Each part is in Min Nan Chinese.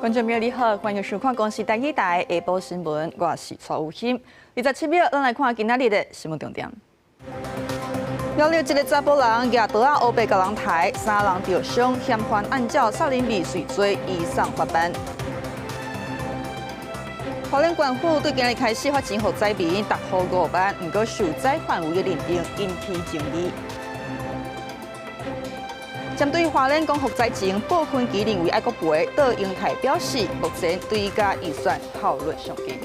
觀眾朋友你好，歡迎收看公視台語台下晡新聞，我是蔡有心。27秒，咱來看今仔日的新聞重點。苗栗一个查埔人舉刀仔烏白共人刣，三人著傷，嫌犯按照殺人未遂罪移送法辦。花蓮縣府對今日開始發錢予災民，逐戶5萬，毋過受災範圍的認定引起爭議。針對花蓮講火災前，報坤基認為愛閣賠，杜英泰表示，目前對這預算討論上緊。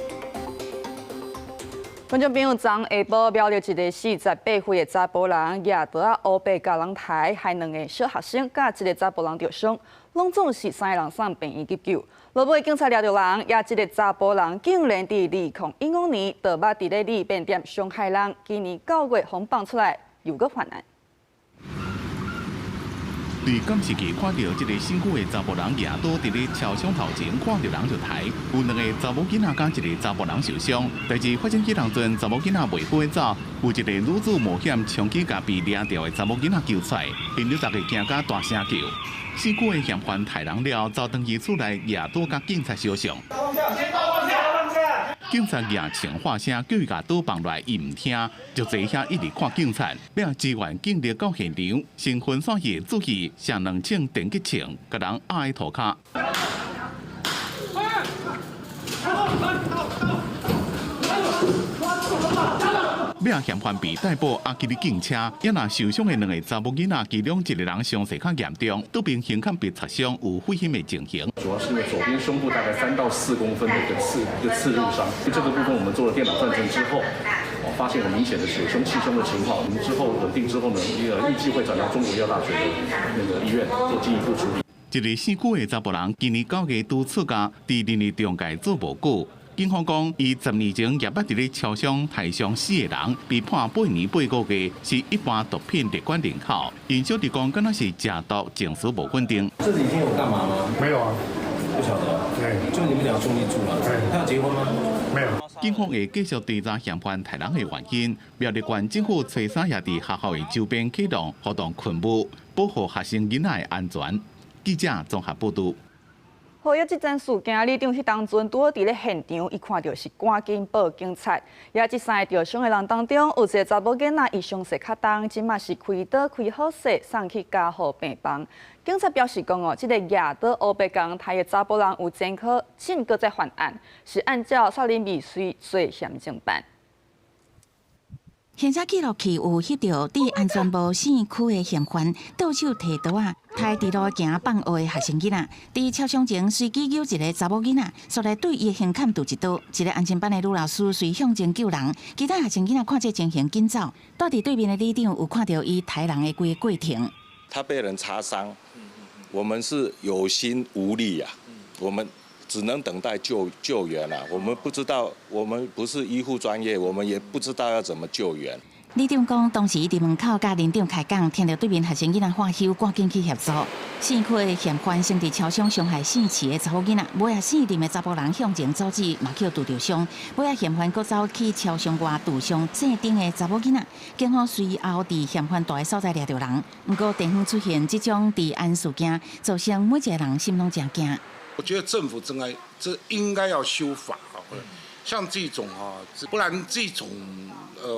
觀眾朋友，昨下晡苗栗一个48歲的查埔人，舉刀仔烏白共人刣，害兩个小學生佮一个查埔人著傷，攏總是三个人送病院急救。落尾警察掠著人，也這个查埔人竟然佇2015年就捌佇咧利變店傷害人，今年9月予放出來，又閣犯案。佇監視器看著這个身軀的查埔人舉刀佇咧超商頭前，看著人就刣，有兩个查某囡仔佮一个查埔人受傷。代誌發生彼當陣，查某囡仔袂赴走，有一个女子冒險衝去共被掠著的查某囡仔救出來，現場大家驚甲大聲叫。死區的嫌犯刣人了，走轉去厝內舉刀佮警察相向。警察舉槍喊聲叫伊共刀放落來，伊毋聽，就坐遐一直看警察。欲支援警力到現場，先分散伊的注意，射兩槍電擊槍，共人壓佇塗跤。尾仔嫌犯被逮捕，押去咧警車。也若受傷的兩个查某囡仔，其中一个人傷勢較嚴重，倒邊胸坎被擦傷，有肺炎的情形。主要是因為左邊胸部大概3到4公分的一個刺入傷，這個部分我們做了電腦斷層之後，哦，發現很明顯的血胸氣胸的情況。我們之後穩定之後呢，預計會轉到中國醫藥大學的那個醫院做進一步處理。一个姓郭的查埔人，今年9月拄出獄，佇林立中介做無久。警方講，伊10年前也捌佇咧超商刣傷四个人，被判8年8個月，是一般毒品列管人口。𪜶小弟講，敢若是食毒，情緒無穩定。這幾天有幹嘛嗎？沒有啊，不曉得。對，就你們倆兄弟住嘛？對。他有結婚嗎？沒有。警方會繼續追查嫌犯刣人的原因。苗栗縣政府初三也佇學校的周邊啟動活動勤務，保護學生囡仔的安全。記者綜合報導。好，這件事件，里長彼當陣拄好佇咧現場，伊看著是趕緊報警察。也這三个著傷的人當中，有一个查某囡仔，伊傷勢較重，這馬是開刀開好勢，送去加護病房。警察表示講哦，這个舉刀烏白共人刣的查埔人有前科，正閣在犯案，是按照殺人未遂罪嫌偵辦。行車記錄器有翕著佇安全帽姓區的嫌犯，倒手提刀仔，刣佇路行放學的學生囡仔，佇超商前隨機揪一个查某囡仔，煞來對伊的胸坎揬一刀。一个安親班的女老師隨向前救人，其他學生囡仔看這情形緊走。蹛佇對面的里長有看著伊刣人的規个過程。他被人擦傷，我們是有心無力啊，我們只能等待救援了。我們不知道，我們不是醫護專業，我們也不知道要怎麼救援。里長講，當時佇門口佮鄰長開講，聽著對面學生囡仔喊休，趕緊去協助。姓柯的嫌犯先佇超商傷害姓池的查某囡仔，尾仔姓林的查埔人向前阻止，嘛去揬著傷。尾仔嫌犯閣走去超商外揬傷姓丁的查某囡仔，警方隨後佇嫌犯蹛的所在掠著人。毋過地方出現這種治安事件，造成每一个人心攏誠驚。我覺得政府正在這應該要修法啊，像這種啊，不然這種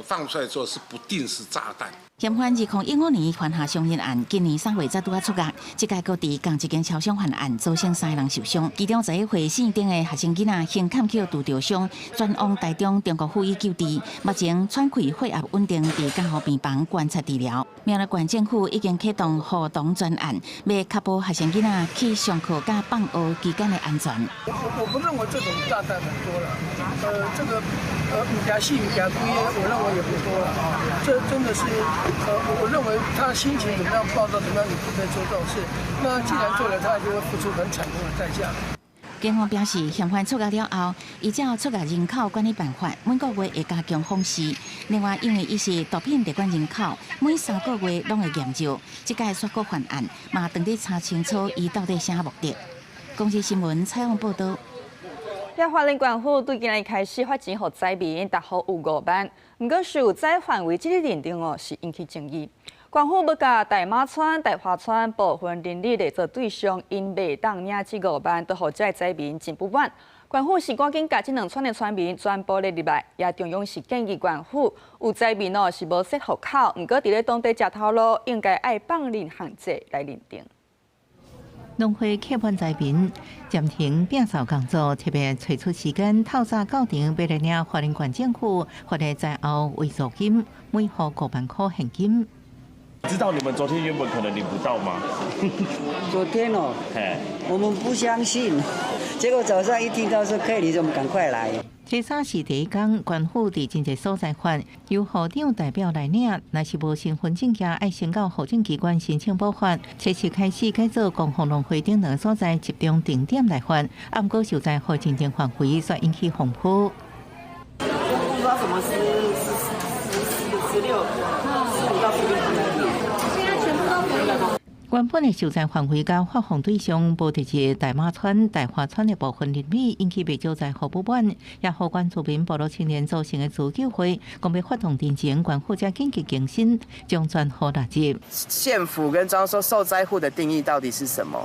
放出來之後是不定時炸彈。嫌犯2015年犯下傷人案，今年3月才拄仔出獄，這擺閣佇仝一間超商犯案，造成三个人受傷，其中十一歲姓丁的學生囡仔胸坎去揬著傷，轉往台中中國附醫救治，目前喘氣血壓穩定，佇加護病房觀察治療。苗栗縣政府已經啟動護童專案，欲確保學生囡仔去上課佮放學期間的安全。我不認為這種炸彈很多了，這個毋驚死毋驚鬼，我認為也不多了啊。這真的是，我認為他心情怎麼樣暴躁怎麼樣，你不可以做這種事。那既然做了，他就會付出很慘重的代價。警方表示，嫌犯出獄了後，依照出獄人口管理辦法，每個月會加強訪視。另外，因為伊是毒品列管人口，每3個月攏會驗尿。這擺煞閣犯案，嘛當咧查清楚伊到底啥目的。公視新聞採訪報導。遐花蓮縣府對今日開始發錢予災民，逐戶有5萬。毋過受災範圍這个認定哦，是引起爭議。官府欲共大馬村、大華村部分鄰里列做對象，𪜶袂當領這5萬，都予這个災民真不滿。縣府是趕緊共這兩村的村民全部列入來，也中央是建議縣府有災民哦是無設戶口，毋過佇咧當地食頭路應該愛放任限制來認定。農會客滿災民暫停摒掃工作，特別揣出時間透早到場，欲來領花蓮縣政府發的災後慰助金，每戶5萬箍現金。知道你們昨天原本可能領不到嗎？昨天哦，我們不相信，結果早上一聽到說可以領，我們趕快來。初三是第一工，縣府佇真濟所在發，由戶長代表來領。若是無身份證件，愛先到戶政機關申請補發。初四開始改做光復農會等兩個所在集中定點來發，毋過受災戶真正範圍，煞引起風波。不知道什麼10、10、10、16、15到16。原本的受災範圍佮發放對象，無佇這大馬村、大華村的部分鄰里，引起袂少災戶不滿，也予原住民部落青年組成的自救會，講欲發動陣前，縣府才緊急更新，將全戶納入。縣府跟中央說受災戶的定義到底是什麼？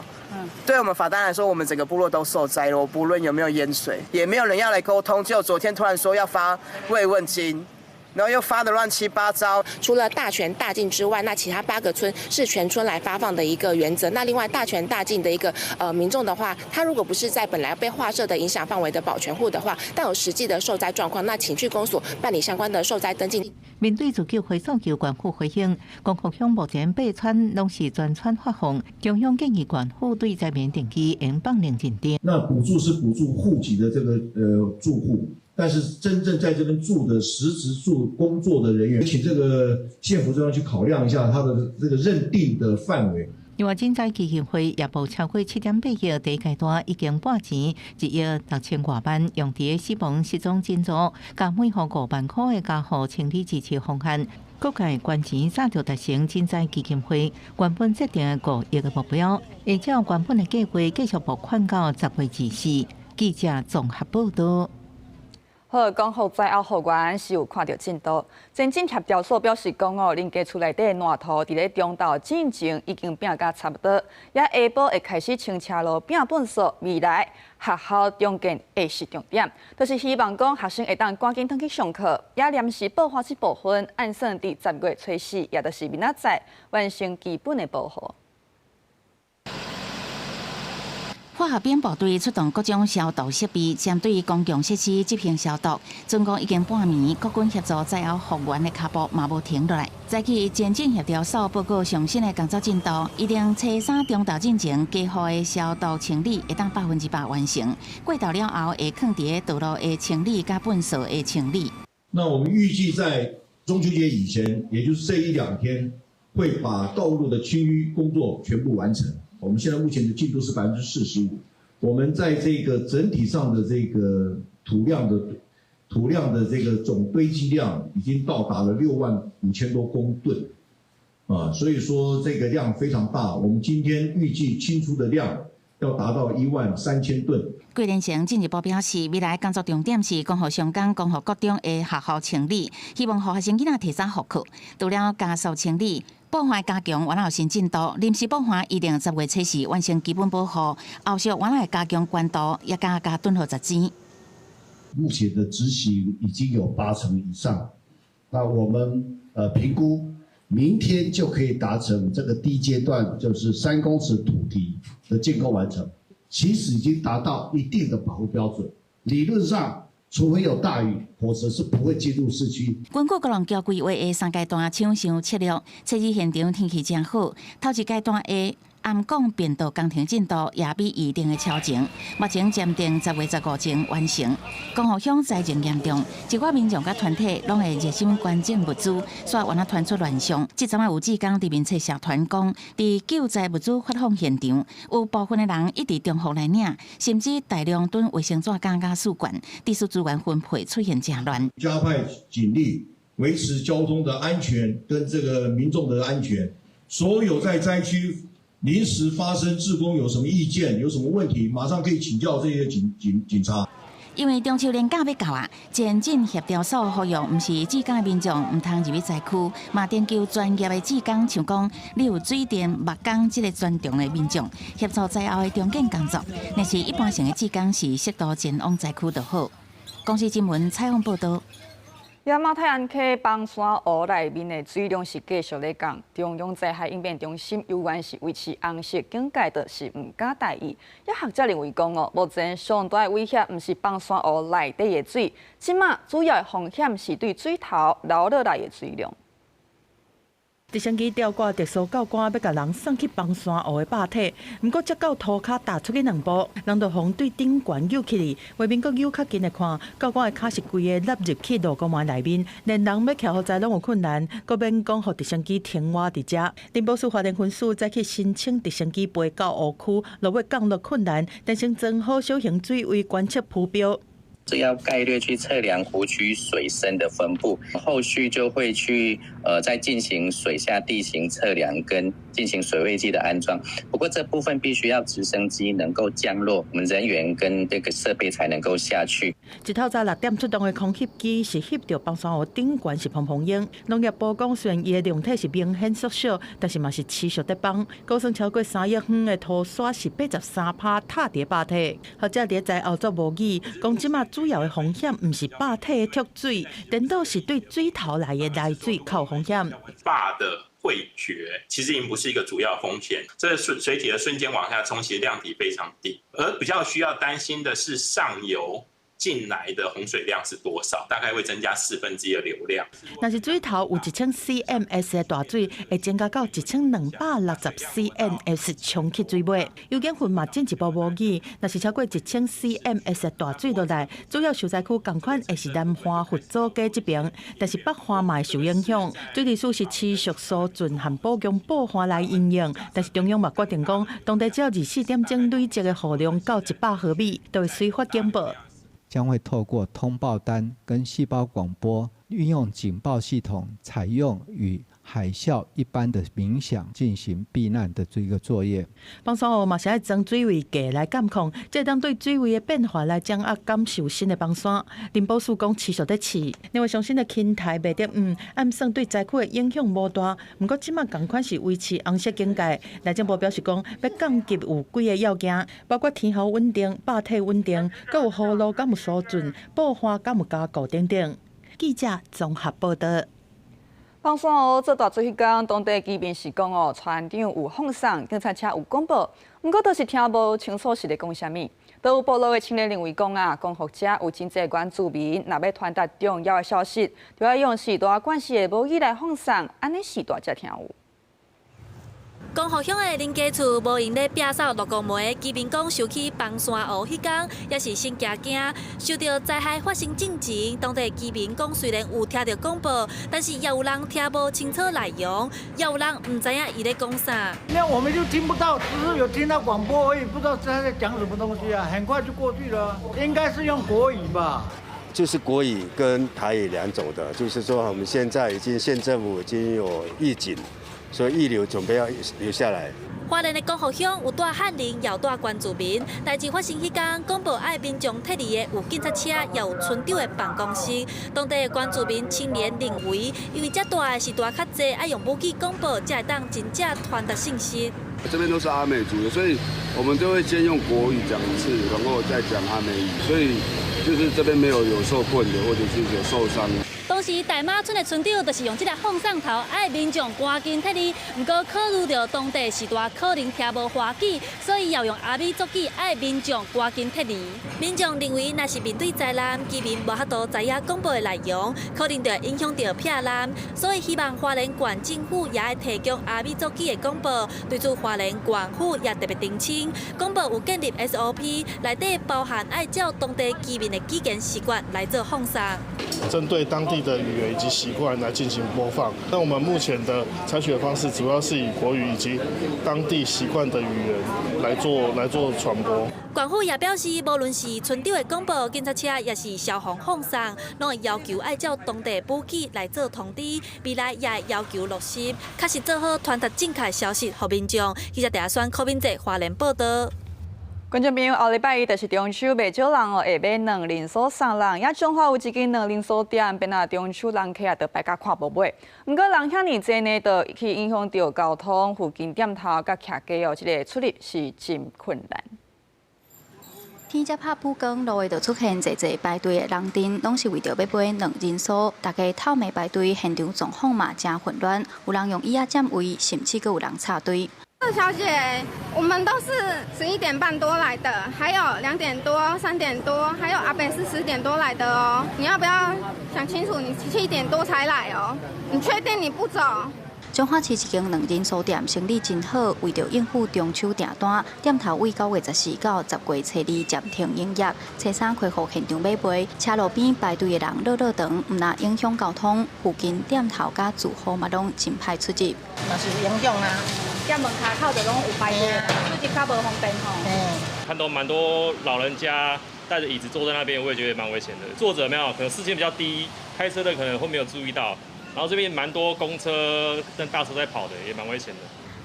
對我們法單來說，我們整個部落都受災了，不論有沒有淹水，也沒有人要來溝通。只有昨天突然說要發慰問金。然後又發得亂七八糟。除了大全大進之外，那其他8個村是全村來發放的一個原則。那另外大全大進的一個民眾的話，他如果不是在本來被劃設的影響範圍的保全戶的話，但有實際的受災狀況，那請去公所辦理相關的受災登記。面對自救會訴求，縣府回應，光復鄉目前八村攏是全村發放，中央建議縣府對災民定期應放認認定。那補助是補助戶籍的這個住戶。但是真正在這邊住的實質住工作的人員，請這個縣府這邊去考量一下他的這個認定的範圍。另外，賑災基金會也報超過7.8億，第一階段已經撥錢1億6千外萬，用佇死亡失蹤津助，佮每戶5萬箍的家戶清理支持方案。各界捐錢早就達成賑災基金會原本設定的5億的目標，依照原本的計劃繼續撥款到10月24。記者綜合報道。好，講予災後復原是有看著進度。前進協調所表示講哦，恁家厝內底爛塗佇咧中晝進前已經摒甲差不多，也下晡會開始清車路、摒糞埽。未來學校重建會是重點，就是希望講學生會當趕緊轉去上課，也臨時報花這部分，按算佇10月初四，也就是明仔載完成基本的保護。化學品部隊出動各種消毒設備，針對公共設施執行消毒。總共已經半暝，國軍協助災後復原的腳步嘛無停落來。早起前進協調所報告上新的工作進度，預定初三中晝進前，家戶的消毒清理會當100%完成。過晝了後，會囥佇道路的清理佮糞埽的清理。那我們預計在中秋節以前，也就是這一兩天，會把道路的清淤工作全部完成。我們現在目前的進度是45%，我們在這個整體上的這個土量的這個總堆積量已經到達了6萬5千多公噸，啊，所以說這個量非常大。我們今天預計清除的量要達到1萬3千噸。桂連成進一步表示，未來工作重點是光復上港、光復國中的學校清理，希望予學生囡仔提早復課。除了加速清理，保護加強，原來有新進度。臨時保護預定10月初四完成基本保護，後續原來會加強關注，也加加頓號十錢。目前的執行已經有8成以上，那我們評估明天就可以達成這個第一階段，就是3公尺土堤的建構完成。其實已經達到一定的保護標準，理論上。除非有大雨，否則是不會進入市區。根據高雄橋規劃的三階段搶修策略，初二現場天氣誠好，頭一階段的暗港便道工程進度也比預定的超前，目前暫定10月15前完成。光復鄉災情嚴重，一寡民眾佮團體攏會熱心捐贈物資，煞原來傳出亂象。這陣仔有志工佇面冊社團講，佇救災物資發放現場，有部分的人一直重複來領，甚至大量囤衛生紙佮試管，致使資源分配出現誠亂。加派警力維持交通的安全跟這個民眾的安全，所有在災區臨時發生志工有什麼意見、有什麼問題，馬上可以請教這些警察。因為中秋連假欲到啊，前進協調所呼籲，毋是志工的民眾毋通入去災區，嘛徵求專業的志工，像講你有水電木工這个專長的民眾，協助災後的重建工作。若是一般性的志工，是適度前往災區就好。公視新聞採訪報導。也馬泰安溪崩山湖內面的水量是繼續咧降，中央災害應變中心猶原是維持紅色警戒，就是毋敢大意。也學者認為講哦，目前上大的威脅毋是崩山湖內底的水，這馬主要的風險是對水頭流落來的水量。直升機吊掛特殊教官，欲共人送去崩山湖的壩體，毋過才到塗跤踏出去兩步，人就予對頂懸搝起去，畫面閣搝較近來看，教官的跤是規个納入去路公園內面，連人欲徛予在攏有困難，閣免講予直升機停倚佇遮。林寶樹花蓮分署早去申請直升機飛到湖區，落尾降落困難，但先裝好小型水位觀測浮標。這要概略去測量湖區水深的分布，後續就會去再進行水下地形測量跟進行水位計的安裝。不過這部分必須要直升機能夠降落，我們人員跟這個設備才能夠下去。一透早6點出動的空翕機是翕著崩山湖頂懸是蓬蓬湧。農業部講，雖然伊的量體是明顯縮小，但是嘛是持續咧崩。估算超過3億遠的土沙是83%塌佇壩體。學者佇災後做模擬，講這馬主要的風險毋是壩體的蓄水，顛倒是對水頭來的來水較有風險。壩的潰決其實已經不是一個主要風險，這個水體的瞬間往下衝，其實量體非常低，而比較需要擔心的是上游進來的洪水量是多少，大概會增加1/4的流量。若是水頭有1000 CMS 的大水，會增加到1260 CMS 衝去水尾。尤建芬嘛進一步模擬，若是超過1000 CMS 的大水落來，主要受災區仝款會是南橫佛祖街這邊，但是北橫嘛會受影響。水利署是持續疏浚和補強補岸來因應，但是中央嘛決定講，當地只要24點鐘累積的雨量到100毫米，就會隨發警報。將會透過通報單跟細胞廣播，運用警報系統，採用與海嘯一般的鳴響進行避難的這個作業。崩山湖嘛是愛裝水位計來監控，這當對水位的變化來掌握感受新的崩山。林寶樹講持續咧試，另外上新的輕台袂得按算對災區的影響無大，毋過這馬仝款是維持紅色警戒。內政部表示講，欲降級有幾个要件，包括天候穩定、壩體穩定，閣有河路敢有疏浚、補岸敢有加固等等。記者綜合報導。崩山湖做大水彼工，當地居民是講哦，村長有放送，警察車有廣播，毋過都是聽無清楚是咧講啥物。都有部落的青年認為講啊，光復遮有真濟原住民，若欲傳達重要的消息，就愛用時代慣勢的母語來放送，按呢時代才聽有。光復鄉的林家厝無閒咧摒掃六公梅，居民講想起崩山湖彼工，也是心驚驚。受著災害發生進前，當地居民講雖然有聽著廣播，但是也有人聽無清楚內容，也有人毋知影伊咧講啥。那我們就聽不到，只是有聽到廣播而已，不知道他在講什麼東西啊，很快就過去了。應該是用國語吧？就是國語跟台語兩種的，就是說我們現在已經縣政府已經有預警。所以預留準備要留下來。花蓮的光復鄉有住漢人，也有住原住民。代誌發生彼工，廣播愛民眾撤離的有警察車，也有村長的辦公室。當地的原住民青年認為，因為遮住的是住較濟，愛用母語廣播，才會當真正傳達信息。這邊都是阿美族的，所以我們都會先用國語講一次，然後再講阿美語。所以就是這邊沒有受困的，或者是有受傷的。當時大馬村的村長就是用這个放送頭，愛民眾趕緊撤離。毋過考慮著當地時代可能聽無華語，所以要用阿美族語愛民眾趕緊撤離。民眾認為，若是面對災難，居民無法度知影廣播的內容，可能就會影響著避難，所以希望花蓮縣政府也愛提供阿美族語的廣播。對此，花蓮縣府也特別澄清，廣播有建立 SOP，內底包含愛照當地居民的語言習慣來做放送。針對當地的語言以及習慣來進行播放。那我們目前的採取的方式，主要是以國語以及當地習慣的語言來做傳播。縣府也表示，無論是村長的廣播、警察車，抑是消防放送，攏會要求愛照當地母語來做通知，未來也會要求落實，確實做好傳達正確消息予民眾。記者鄭阿選、柯敏哲花蓮報導。觀眾朋友，後禮拜一就是中秋，袂少人哦會買卵靈酥送人。也彰化有一間卵靈酥店，變啊中秋人客啊，就排甲看無尾。毋過人遐爾濟呢，就去影響著交通，附近店頭佮徛家哦，這个出入是真困難。天才拍曝光，路下就出現濟濟排隊的人陣，攏是為著欲買卵仁酥。大家透暝排隊，現場狀況嘛誠混亂，有人用椅仔佔位，甚至閣有人插隊。小姐，我們都是11點半多來的，還有2點多、3點多，還有阿伯是10點多來的哦。你要不要想清楚？你7點多才來哦，你確定你不走？彰化市一間卵仁酥店生意真好，為著應付中秋訂單，店頭為9月14到10月初2暫停營業，初三恢復現場買賣。車路邊排隊的人落落長，毋但影響交通，附近店頭佮住戶嘛攏真歹出入。嘛是有影響啊，店門口就攏有排隊，出入較無方便吼。看到蠻多老人家帶著椅子坐在那邊，我也覺得蠻危險的。坐著沒有，可能視線比較低，開車的可能會沒有注意到。然後這邊蠻多公車跟大車在跑的，也蠻危險的。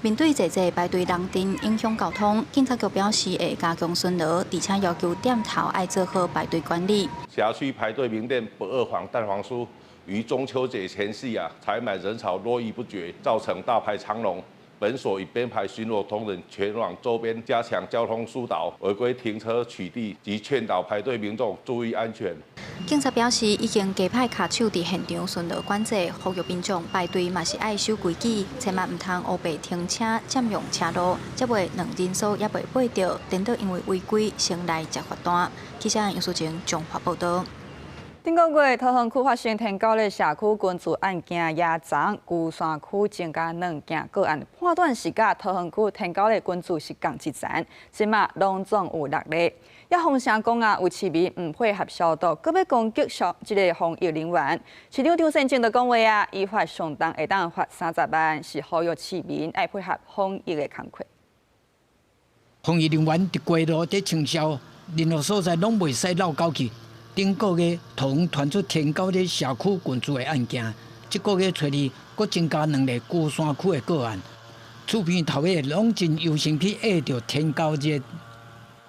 面對濟濟排隊人陣影響交通，警察局表示會加強巡邏，而且要求店頭愛做好排隊管理。轄區排隊名店不二黃蛋黃酥於中秋節前夕啊，採買人潮絡繹不絕，造成大排長龍。本所已編排巡邏同仁前往周邊加強交通疏導、違規停車取締及勸導排隊民眾注意安全。警察表示，已經加派跤手佇現場巡邏管制，呼籲民眾排隊嘛是愛守規矩，千萬毋通烏白停車佔用車路，才袂卵仁酥猶未買著，顛倒因為違規先來接罰單。記者楊淑晴綜合報導。頂個月桃園區發生天狗的社區群聚案件，嚴重，龜山區增加兩件個案，判斷是佮桃園區天狗的群聚是仝一層，這馬攏總有6例。也風聲講啊，有市民毋配合消毒，閣欲攻擊消這个防疫人員。市長張善政就講話啊，依法上重會當罰30萬，是呼籲市民愛配合防疫的工課。防疫人員佇街路佇清消，任何所在攏袂使漏狗去。頂個月桃園傳出天狗佇社區群聚的案件，這個月初二閣增加兩例龜山區的個案，厝邊頭尾攏真憂心去壓著天狗熱。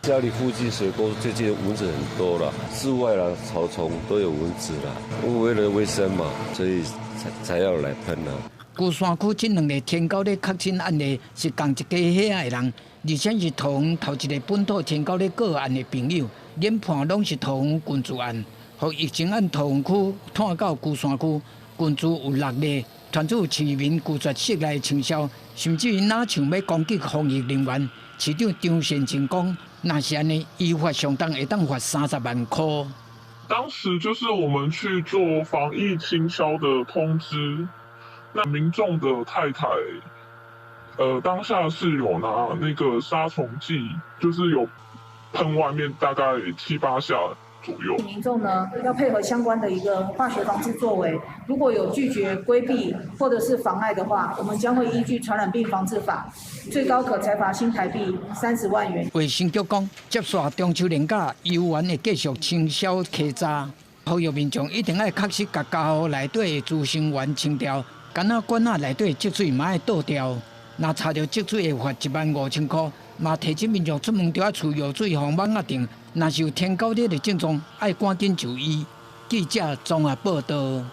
家裡附近水溝最近蚊子很多啦，室外啦、草叢都有蚊子啦，為了衛生嘛，所以才要來噴啦。龜山區這兩例天狗咧確診案例是仝一家伙的人，而且是桃園頭一个本土天狗咧個案的朋友。研判攏是桃園群聚案，予疫情按桃園區拖到龜山區，群聚有6例，傳出有市民拒絕室內清消，甚至於若像欲攻擊防疫人員。市長張善政講，若是按呢，依法上重會當罰30萬箍。當時就是我們去做防疫清消的通知，那民眾的太太，當下是有拿那個殺蟲劑，就是有噴外面大概7、8下左右。民眾呢要配合相關的一個化學防治作為，如果有拒絕、規避或者是妨礙的話，我們將會依據傳染病防治法，最高可裁罰新台幣30萬元。衛生局講，接續中秋連假，遊園會繼續清消溪渣，呼籲民眾一定愛確實共家戶內底的孳生源清掉，干焦管仔內底積水嘛愛倒掉，若查著積水會罰15000箍。嘛提醒民眾出門著愛除藥水防蠓仔叮，若是有天狗熱的症狀，愛趕緊就醫。記者綜合報導。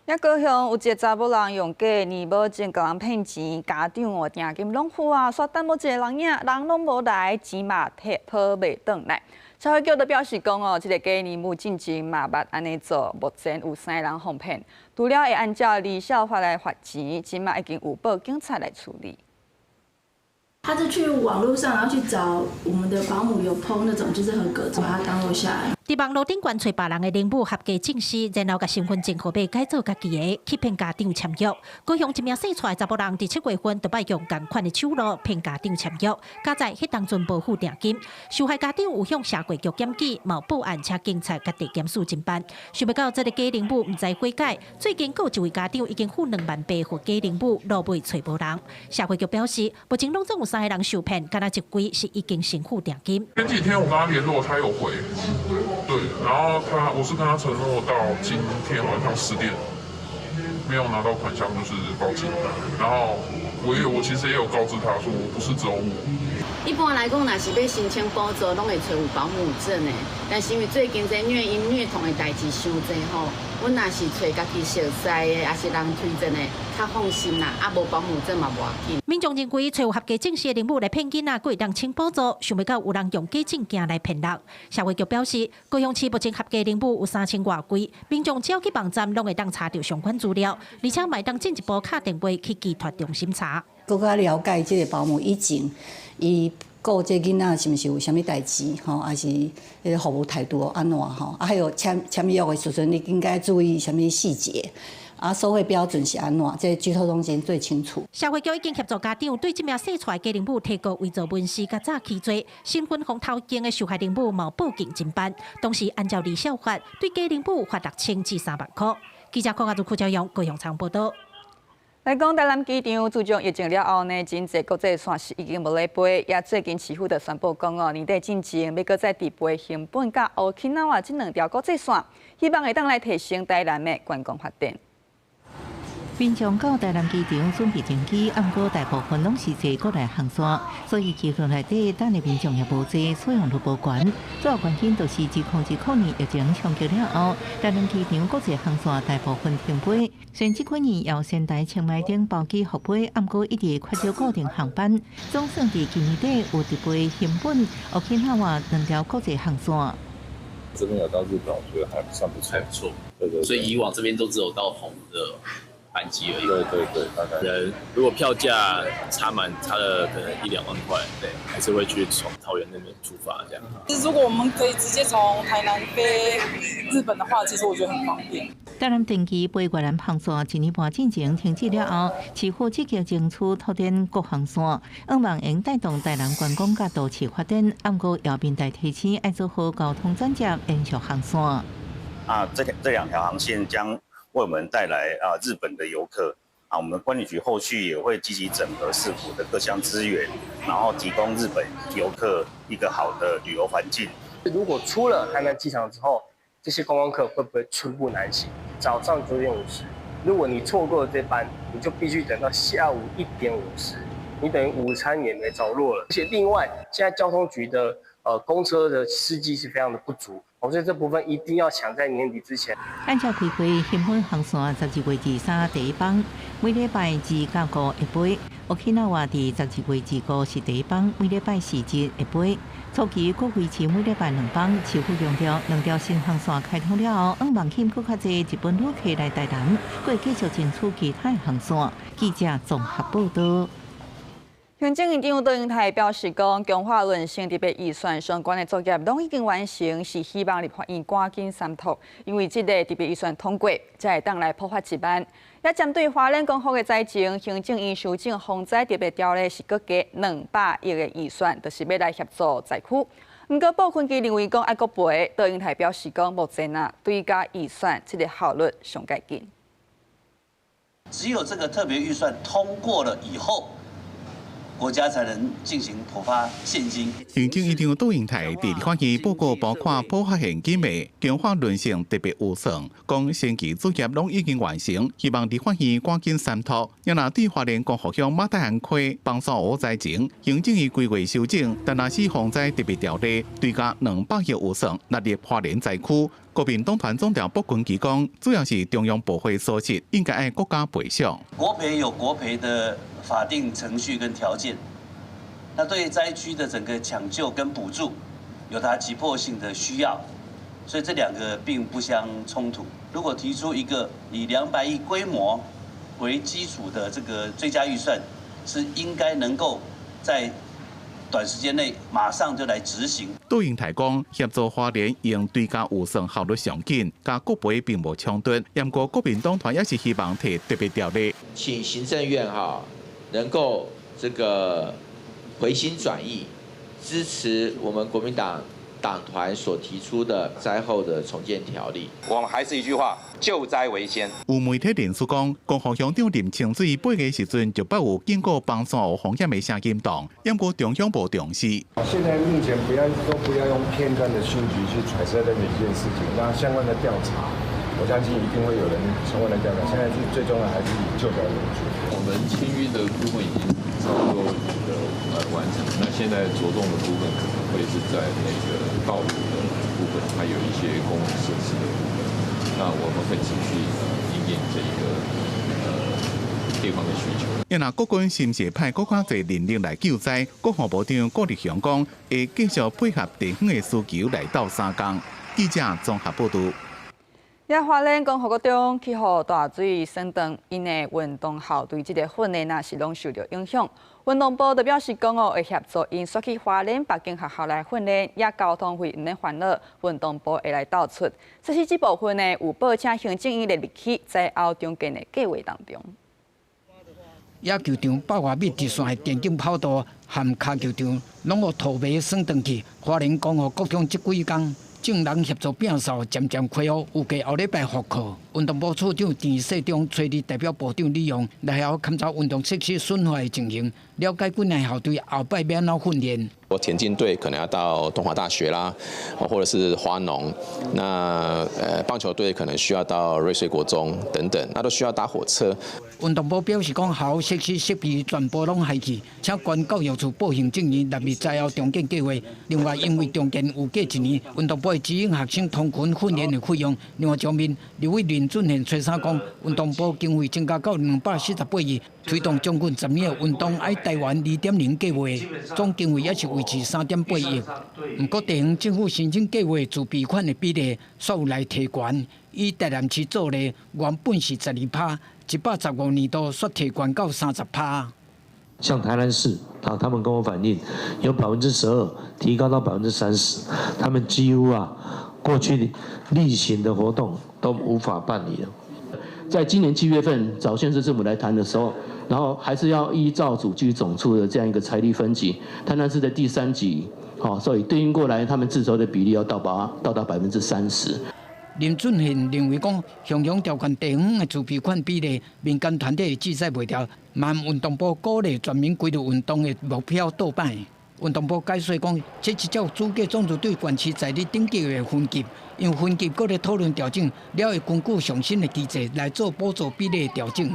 也高雄有一个查某人用假年保證共人騙錢，家長哦定金攏付啊，煞等無一个人影，人攏無來，錢嘛提討袂轉來。社會局就表示講哦，這个假年母進前嘛捌按呢做，目前有3个人予騙，除了會按照離消法來罰錢，這馬已經有報警察來處理。他是去網絡上，然後去找我們的保姆有 PO 那種就是合格，把它 download 下來。佇網路頂懸揣別人的認母合格證書，然後共身份證號碼改做家己的，欺騙家長簽約。高雄一名姓蔡的查埔人，佇7月份就擺用仝款的手路騙家長簽約，佳哉彼當陣無付定金，受害家長有向社會局檢舉，嘛有報案，請警察佮地檢署偵辦。想袂到這个假認母毋知悔改，最近閣有一位家長已經付2萬8予假認母，落尾揣無人。社會局表示，目前攏總有3个人受騙，敢若一位是已經先付定金。前幾天我跟他聯絡，他有回。對，然後我是跟他承諾到今天晚上10點，沒有拿到款項就是報警。然後我其實也有告知他說，不是只有我。一般來講，若是欲申請補助，攏會揣有保姆證的。但是因為最近這虐嬰虐童的代誌傷濟吼，阮若是揣家己熟似的，抑是人推薦的，較放心啦。啊，無保姆證嘛無要緊。民眾認為揣有合格證書的奶母來騙囡仔，閣會當請補助，想袂到有人用假證件來騙人。社會局表示，高雄市目前合格奶母有3000外位，民眾只要去網站攏會當查著相關資料，而且嘛會當進一步敲電話去寄託中心查。閣較了解這個保姆以前，伊顧這囡仔是毋是有啥物代誌吼，抑是彼个服務態度按怎吼？啊，還有簽簽約的時陣，你應該注意啥物細節？啊，收費標準是按怎？這居托中心最清楚。社會局已經協助家長對這名洗出來假奶母提告偽造文書佮詐欺罪，身份予偷經的受害奶母嘛報警偵辦，同時按照兒少法對假奶母罰6000至3萬塊。記者郭亞如、柯朝陽、高雄場報道。來講台南機場，自從疫情了後呢，真濟國際線是已經無咧飛。也最近市府就宣布講哦，年底進前欲閣再直飛熊本佮沖繩這兩條國際線，希望會當來提升台南的觀光發展。民眾到台南機場準備登機，毋過大部分攏是坐國內航線，所以機場內底等的民眾也無濟，使用率無懸。主要原因就是2020年疫情衝擊了後，台南機場國際航線大部分停飛。雖然這幾年有仙台、清邁等包機復飛，毋過一直缺少固定航班。總算佇今年底有直飛熊本、沖繩兩條國際航線。這邊有到日本，我覺得還算不錯，還不錯。對對。所以以往這邊都只有到澎湖的班機而已。對對對，大概。人如果票價差了可能一兩萬塊，對，還是會去從桃園那邊出發這樣。如果我們可以直接從台南飛日本的話，其實我覺得很方便。台南定期飛越南航線一年半進前停止了後，市府積極爭取拓展國航線，希望會帶動台南觀光佮都市發展。毋過姚明台提醒，愛做好交通轉接，延續航線。啊，這兩條航線將為我們帶來啊日本的遊客啊，我們觀旅局後續也會積極整合市府的各項資源，然後提供日本遊客一個好的旅遊環境。如果出了台南機場之後，這些觀光客會不會寸步難行？早上9點50，如果你錯過了這班，你就必須等到下午1點50，你等於午餐也沒着落了。而且另外，現在交通局的公車的司機是非常的不足。所以這部分一定要搶在年底之前。按照規劃，熊本航線12月23第一班，每禮拜二佮五會飛；沖繩佇12月25是第一班，每禮拜四日會飛。初期閣維持每禮拜兩班，市府強調兩條新航線開通了後，向望吸引閣較濟日本旅客來台南，閣會繼續爭取其他航線。記者綜合報道。行政院長卓榮泰表示講，強化崙峋特別預算相關的作業攏已經完成，是希望立法院趕緊三讀，因為這个特別預算通過，才會當來普發1萬。也針對花蓮光復的災情，行政院修正防災特別條例是閣加200億的預算，就是欲來協助災區。毋過布坤基認為講愛閣賠，卓榮泰表示講目前啊，追加預算這个效率上蓋緊。只有這個特別預算通過了以後，國家才能進行普發現金。行政院長卓榮泰佇立法院報告，包括普發現金的強化崙峋特別預算，講先期作業攏已經完成，希望立法院趕緊三讀。若對花蓮光復鄉馬太鞍溪崩山湖災情，行政院規劃修正，但若是防災特別條例，追加200億預算納入花蓮災區。國民黨團總召卜群基講，主要是中央部會疏失，應該愛國家賠償。國賠有國賠的法定程序跟條件，那對災區的整個搶救跟補助，有它急迫性的需要，所以這兩個並不相衝突。如果提出一個以200億規模為基礎的這個追加預算，是應該能夠在短時間內馬上就來執行。卓榮泰講，協助花蓮用追加預算效率上緊，佮國賠並無衝突。毋過國民黨團也是希望提特別條例，請行政院哈能夠這個回心轉意，支持我們國民黨黨團所提出的災後的重建條例。我們還是一句話，救災為先。有媒體人士講，光復鄉長林清水8月時陣就捌有警告崩山湖風險的聲音動，毋過中央無重視。現在目前不要都不要用片段的訊息去揣測任何一件事情，那相關的調查，我相信一定會有人相關的調查。現在是最重要還是以救災為主。我們清淤的部分已經差不多完成。那現在着重的部分可能會是在那個道路的部分，還有一些公共設施的部分。那我們會持續因應這個地方的需求。因若國軍是毋是派閣較濟人力來救災？國防部長顧立雄講，會繼續配合地方的需求來鬥相共。記者綜合報導。也花蓮光復國中去予大水損斷，𪜶的運動校隊這个訓練啊是攏受著影響。運動部就表示講哦，會協助𪜶煞去花蓮別間學校來訓練，也交通費毋免煩惱，運動部會來鬥出。其實這部分呢，有報請行政院列入去災後重建的計劃當中。野球場百外米直線的田徑跑道和跤球場，攏予土泥損斷去。花蓮光復國中這幾工，眾人協助摒掃，漸漸恢復，預計後禮拜復課。運動部處長田世忠揣日代表部長李勇來校勘查運動設施損壞的情形，了解幾个校隊後擺欲按怎訓練。我田徑隊可能要到東華大學啦，或者是花農。那棒球隊可能需要到瑞穗國中等等，那都需要搭火車。運動部表示講，校設施設備全部攏害去，請縣教育處報行政院納入災後重建計劃。另外，因為重建有過一年，運動部會指引學生通勤訓練的費用。另外一方面，立委林俊憲初三講，運動部經費增加到248億，推動將近10年的運動愛台灣2.0計劃，總經費也是維持3.8億。毋過地方政府申請計劃自備款的比例，煞有來提懸。以台南市做例，原本是12%，115年度煞提懸到30%。像台南市啊，他們跟我反映，由12%提高到30%，他們幾乎啊過去例行的活動都無法辦理了。在今年7月份找縣市政府來談的時候，然後還是要依照主計總處的這樣一個財力分級，台南市的第三級，好，所以對應過來，他們自籌的比例要到達30%。林俊憲認為講，雄雄調懸地方的自備款比例，民間團體會制袂牢，嘛運動部鼓勵全民規律運動的目標倒擺。運動部解說講，這是照主計總處對縣市財力等級的分級，因為分級閣咧討論調整，了會根據上新的機制來做補助比例的調整。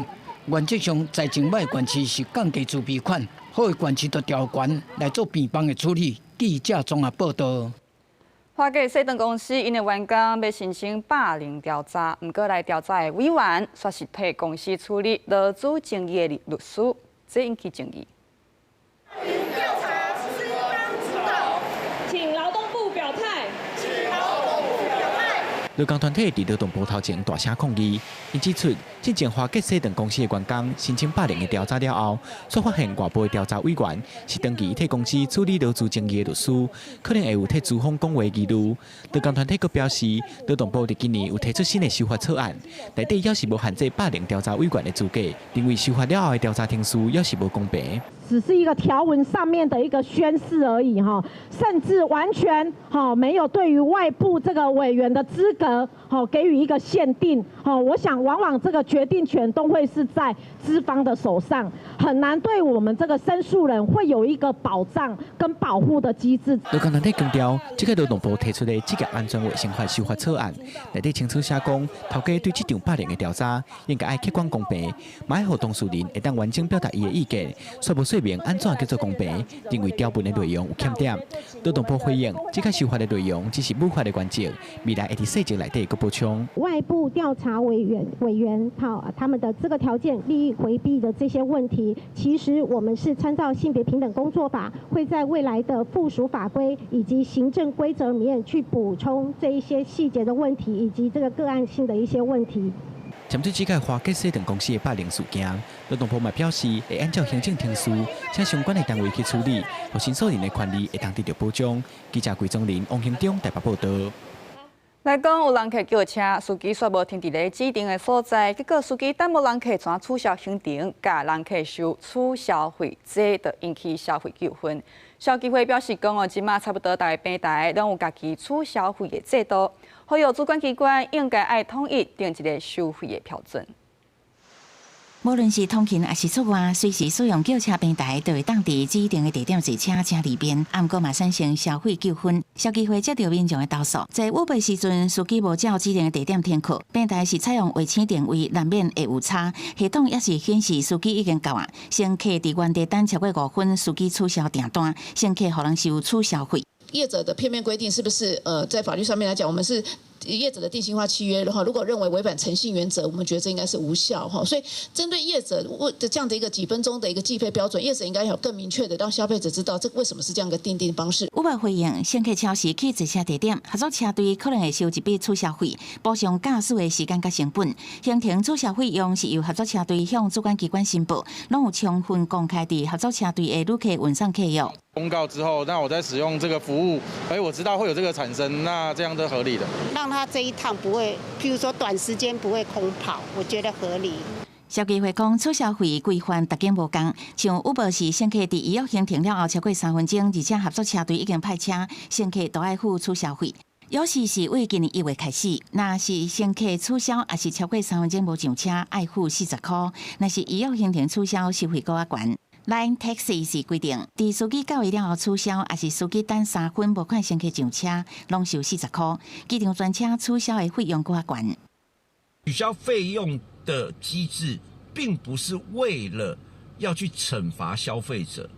原則上，財政歹的縣市是降低自備款，好的縣市就調懸來做變動的處理。記者綜合報導。華傑洗頓公司𪜶的員工欲申請霸凌調查，毋過來調查的委員，煞是替公司處理勞資爭議的律師，這引起爭議。調查資方主導，請勞動部表態。請勞動部表態。勞工團體佇勞動部頭前大聲抗議，𪜶指出，進前華傑洗頓公司的員工申請霸凌的調查了後，煞發現外部的調查委員是長期替公司處理勞資爭議的律師，可能會有替資方講話疑慮。勞工團體閣表示，勞動部佇今年有提出新的修法草案，內底猶是無限制霸凌調查委員的資格，認為修法了後的調查程序猶是無公平。只是一個條文上面的一個宣示而已哈，甚至完全哈沒有對於外部這個委員的資格哈給予一個限定哈。我想往往這個決定權都會是在資方的手上，很難對我們這個申訴人會有一個保障跟保護的機制。勞工團體強調，這個勞動部提出的職業安全衛生法修法草案，內底清楚寫講，頭家對這場霸凌的調查應該愛客觀公平，嘛愛予當事人會當完整表達伊的意見，煞無說明按怎叫做公平，認為條文的內容有欠點。勞動部回應，這個修法的內容只是母法的原則，未來會佇細則內底閣補充。外部調查委員，好，他們的這個條件、利益迴避的這些問題，其實我們是參照性別平等工作法，會在未來的附屬法規以及行政規則裡面去補充這一些細節的問題，以及這個個案性的一些問題。針對這個華傑洗頓公司的霸凌事件，勞動部嘛表示會按照行政程序，請相關的單位去處理，予申訴人的權利會當得到保障。記者桂宗林、王興中台北報導。來講有人客叫車，司機煞無停佇咧指定的所在，結果司機等無人客，怎取消行程，共人客收取消費，這就引起消費糾紛。消基會表示講哦，這馬差不多逐个平台攏有家己取消費的制度，呼籲主管機關應該愛統一定一个收費的標準。無論是通勤抑是出外，隨時使用叫車平台，就會當佇指定的地點坐車，誠利便。啊，毋過嘛產生消費糾紛。消基會接著民眾的投訴，在 Uber 時陣，司機無照指定的地點停靠，平台是採用衛星定位，難免會有差。系統也是顯示司機已經到啊，乘客佇原地等超過5分，司機取消訂單，乘客予人收取消費。業者的片面規定是不是？在法律上面來講，我們是業者的定型化契約的話，如果認為違反誠信原則，我們覺得這應該是無效哈。所以針對業者的這樣的一個幾分鐘的一個計費標準，業者應該有更明確的讓消費者知道，這為什麼是這樣一個訂定方式。 Uber 回應，乘客超時去坐車地點，合作車隊可能會收一筆取消費，補償駕駛的時間佮成本。行程取消費用是由合作車隊向主管機關申報，攏有充分公開佇合作車隊的旅客運送契約。公告之後，那我再使用這個服務，哎，我知道會有這個產生，那這樣都合理的。讓他這一趟不會，譬如說短時間不會空跑，我覺得合理。消基會講，取消費規範逐間無仝，像 Uber 是乘客佇預約行程了後超過3分鐘，而且合作車隊已經派車，乘客都愛付取消費。有時是為今年1月開始，若是乘客取消，抑是超過三分鐘無上車，愛付40塊；若是預約行程取消，收費閣較懸。Line Taxi 是規定，佇司機到位了後取消，抑是司機等三分無看乘客上車，攏收40塊。機場專車取消的費用閣較懸。取消費用的機制，並不是為了要去懲罰消費者，